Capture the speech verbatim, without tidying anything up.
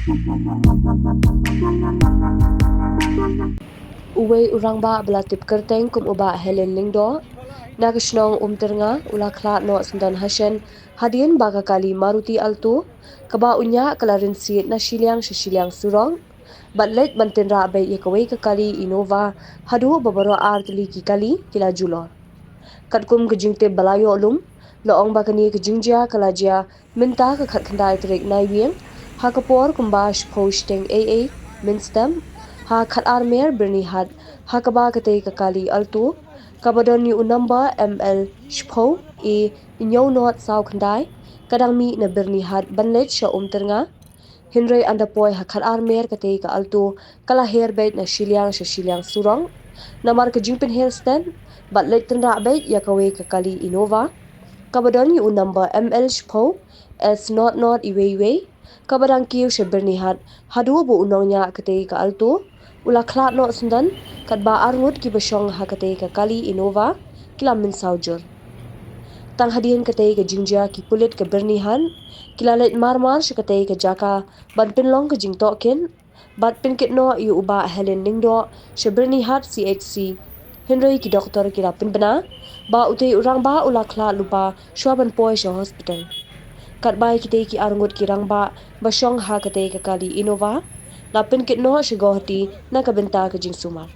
Uwei u rangbah ba la tip kyrteng kum u Bah Helen Lyngdoh, na ka shnong Umtyrnga, u la khlad noh syndon hashen hadien ba ka kali Maruti Alto kaba u ñiah ka la rynsied na shiliang sha shiliang surok bad leit ban tynrah beit ïa kawei ka kali Innova haduh ba baroh ar tylli ki kali ki la julor. Katkum ka jingtip ba la ïoh lum, la ong ba kane ka jingjia ka la jia mynta ka khatkhyndai tarik Naiwieng, ha ka por kumba shiphew shiteng eiei mynstep, ha khatar mer Byrnihat, ha kaba katei ka kali Alto kaba don ïa u number M L shiphew A hynñiew not saw khyndai ka dang mih na Byrnihat ban leit sha Umtyrnga. Hynrei ynda poi ha khatar mer katei ka Alto ka la her beit na shiliang sha shiliang surok. Namar ka jingpynher stet bad leit tynrah beit ïa kawei ka kali Innova kaba don ïa u number M L shiphew S not not iwei iwei, kaba dang kiew sha Byrnihat, haduh ba u nongñiah katei ka Alto u la khlad noh syndon, katba arngut kiba shong ha katei ka kali Innova ki la mynsaw jur. Tang hadien katei ka jingjia ki pulit ka Byrnihat ki la leit marmar sha katei ka jaka ban pynlong ka jingtohkit bad pynkit noh ïa u Bah Helen Lyngdoh sha Byrnihat C H C. Hynrei ki doktor ki la pynbna ba utei u rangbah u la khlad lypa shuwa ban poi sha hospital. Katba ïa kitei ki arngut ki rangbah ba shong ha katei ka kali Innova la pynkit noh sha Guwahati na ka bynta ka jingsumar.